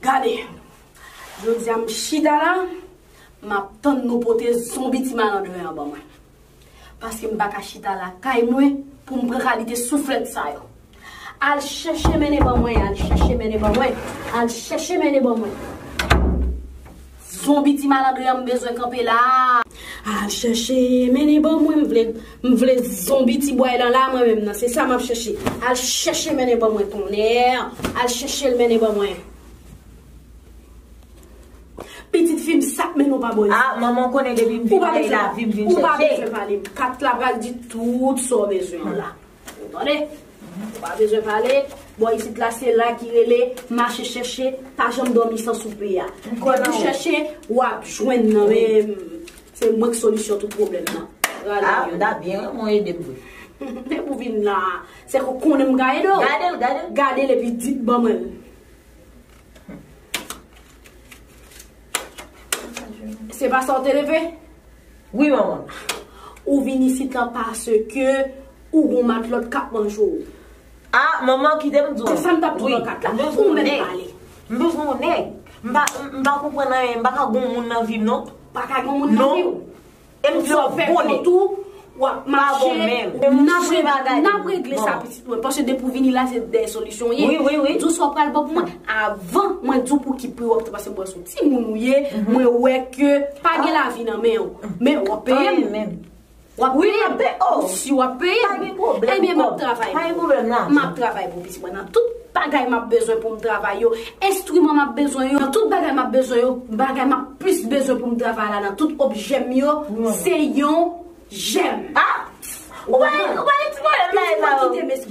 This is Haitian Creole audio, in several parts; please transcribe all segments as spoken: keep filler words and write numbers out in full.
Gade, jodi a m chita la, m ap tann nou pote zonbi ti malandren an ban mwen. Paske m pa ka chita lakay mwen pou m pran kalite souflèt sa yo. Al chèche mennen ban mwen, al chèche mennen ban mwen, al chèche mennen ban mwen. Zonbi ti malandren an, m bezwen kanpe la. Al chèche mennen ban mwen, m vle, m vle zonbi ti bway lan la, mwen menm nan. Se sa m ap chèche. Al chèche mennen ban mwen, tonnè. Al chèche l mennen ban mwen. Pitit fi m, sa k mennen w pa bò isit? Ah, manman konnen depi m vin nan lavi m vin chèche. Ou pa bezwen pale m. Kat la pral di tout sa w bezwen an la. Ou tande? Ou pa bezwen pale. Bò isit la, se la ki rele mache chèche, pa janm dòmi san soupe a. Depi w chèche, w ap jwenn nan men m. Se mwen k solisyon tout pwoblèm nan. Ah, m ta byen renmen w ede m vre. Depi w vin la, se konnen m ka ede w. Gade l, gade l. Gade l epi di, ban mwen l. Se pa sa w te leve? Wi, manman. Ou vin isit lan paske ou gon matlòt k ap manje w. Ah, manman, kite m di w. Se sa m t ap di w nan kat la. Ou menm pale. M bezwen yon nèg. M pa, m pa konprann anyen. M pa ka gon moun nan vi m, non. Pa ka gon moun nan vi w. E m vle w bon nèg. Tou, w ap mache, n ap regle, n ap regle sa, pitit mwen. Paske depi w vini la, se dèyè solisyon w ye. Wi, wi, wi. Di w sa w pral ban pou mwen. Avan mwen di w pou ki pri w ap tou, paske mwen se yon timoun ou ye, mwen wè ke pa gen lavi nan men w. Men w ap peye m. W ap peye m. Si w ap peye m, ebyen m ap travay pou ou. M ap travay pou pitit mwen nan tout bagay m ap bezwen pou m travay yo. Enstriman m ap bezwen yo, nan tout bagay m ap bezwen yo, bagay m ap plis bezwen pou m travay la nan tout objè m yo, se yon jèm. Ah! Ou pa, ou pa gen ti pwoblèm la, e sa yo.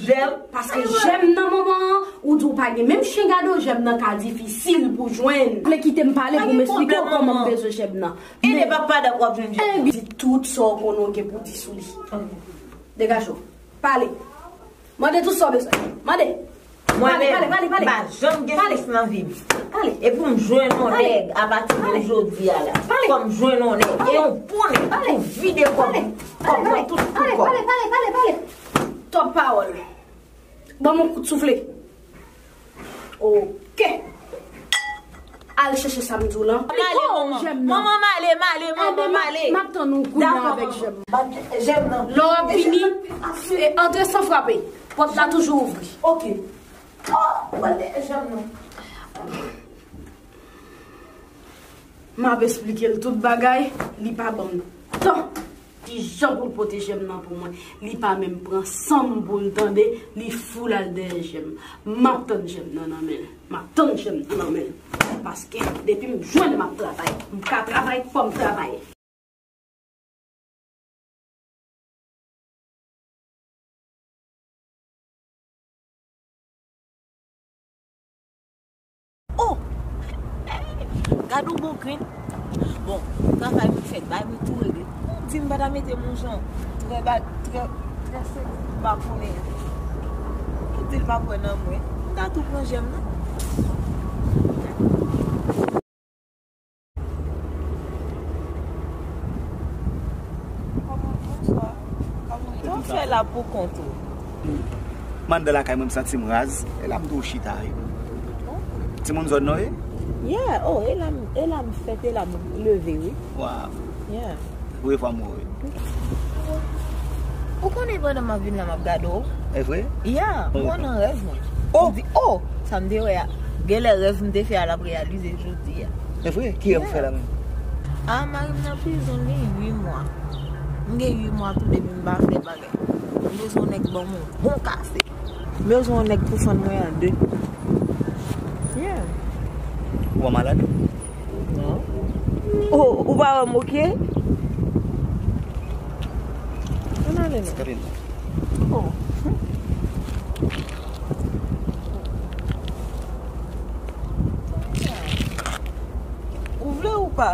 Jèm? Paske jèm nan moman an, ou di w pa gen menm chen gade w, jèm nan ka difisil pou jwenn. Ou vle kite m pale pou m esplike w kòman m bezwen jèm nan. E de papa dap w ap jwenn jèm nan. Di tout sa w konnen w gen pou di sou li. Degaje w. Pale. Mande tout sa w bezwen. Mande. Mwen menm, m pa janm gen fis nan vi m. E pou m jwenn yon nèg apati de jodi a la. Fò m jwenn yon nèg. E yon bon nèg pou vide kò m. Kò m nan tout, tout kò m. Pale, pale, pale, pale. Twòp pawòl. Ban m yon kout soufle. Ok. Al chèche sa m di w lan. M ale, manman. Manman, m ale, m ale, manman, m ale. M ap tann ou kounye a avèk jèm. Jèm nan. Lè w ap vini, antre san frape. Pòt la toujou ouvri. Ok. Oh, ou pral dèyè jèm nan. M ap esplike l tout bagay, li pa ban m tan. Kijan pou l pote jèm nan pou mwen? Li pa menm pran san m pou l tande, li fou l al dèyè jèm. M ap tann jèm nan nan men l. M ap tann jèm nan nan men l. Paske depi m jwenn m ap travay. M ka travay, fò m travay. Oh! Gad yon bon grenn. Bon, travay mwen fèt, bay mwen tou regle. Ou di m pa ta mete m yon jan trè ba, trè, trè seksi, m pa konnen. Ou di l pa kwè nan mwen. M ta tou pran jèm nan. Sa w fè la pou kont ou? M anndan lakay mwen, m santi m raz. E la m tou chita, wi. Timoun zòn nan, wi? Yeah, oh, e la m, e la m fèt, e la m leve, wi. Waw. Yeah. Premye fwa m wè w, wi. Ou konnen pandan m ap vin la, m ap gade w. E vre? Yeah, m wè w nan rèv mwen. Oh! M di, oh, sa m te wè a. Genlè rèv m te fè a l ap reyalize jodi a. E vre? Ki rèv ou fè la menm? Ah, mari m nan prizon li uit mwa. M gen uit mwa tou depi m pa fè bagay. M bezwen yon nèg ban m yon bon kase. M bezwen yon nèg pou fann mwen an de. Yeah. Ou pa malad? Non. Oh, ou pa wè m oke? Ann ale non. Gade non. Oh. Ou vle ou pa?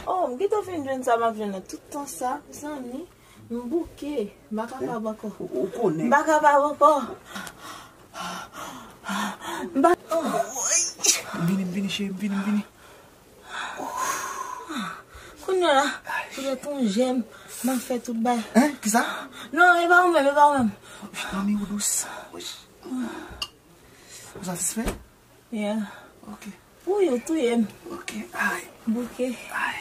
Oh, m gentan fin jwenn sa m ap jwenn nan tout tan sa, mezanmi. M bouke. M pa kapab ankò. Ou, ou konnen. M pa kapab ankò. M pa. Oh. M vini, m vini, cheri, m vini, m vini. Kounye a la, poutèt yon jèm, m ap fè tout bagay. Hein? Kisa? Non, e pa ou menm, e pa ou menm. Manmi, ou dous. Ou satisfè? Yeah. Ok. Ou yo touye m. Ok. Ay. Bouke. Ay.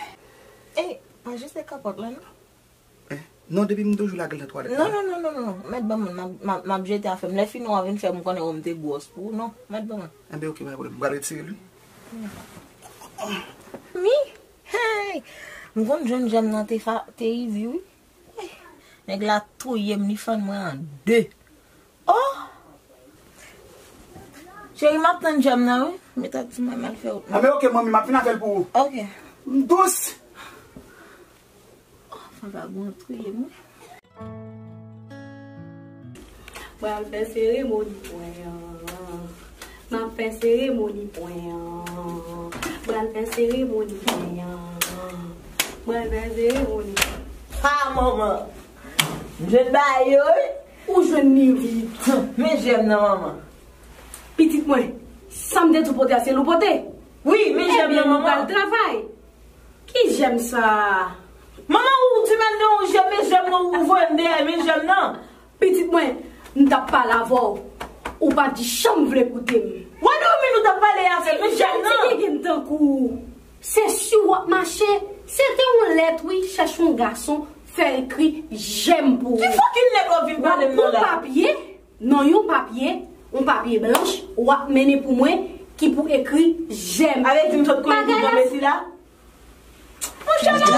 Ey, pa jete kapòt la, non? Eh, non, depi m toujou lage l nan twalèt la. Non, non, non, non, non. Mèt ban mwen, m ap, m ap, m ap jete afè m. Lè fini, w a vin fè m konnen w m te gwòs pou ou. Non, mèt ban mwen. Enben, ok, pa gen pwoblèm. M pral retire l, wi. Mi, hey! M konn jwenn jèm nan te fa, te izi, wi. Hey! Nèg la touye m, li fann mwen an de. Oh! Cheri, m ap tann jèm nan, wi. Meta di mwen m al fè wout mwen. Enben, ok, manmi, m ap vin avè l pou ou. Ok. M dous. Oh, vagabon touye m, wi. Mwen al fè seremoni pwen an. M ap fè seremoni pwen an. Mwen al fè seremoni pwen an. Mwen al fè seremoni. Ha, manman! M jwenn bagay yo, wi. Ou jwenn li vit. Men jèm nan, manman. Pitit mwen, sa m te di w pote a, se li w pote? Wi, men jèm nan, manman. Ebyen, nou pral travay. Ki jèm sa a? Manman, ou di m al nan yon jèm, men jèm nan, ou voye m deyò, men jèm nan. Pitit mwen, m t ap pale avè w. Ou pa t janm vle koute m. What do you mean ou t ap pale avè m? Men jèm nan. Ti gengèn tankou w. Se si w ap mache. Se te yon lèt, wi, chèche yon gason, fè ekri jèm pou ou. Ki fucking lèt w ap vin pale m nan la? W ap pran papye, nan yon papye, yon papye blanch, w ap mennen pou mwen, ki pou ekri jèm. Ale di m sot konnen ki granmesi la. Monchè, m ap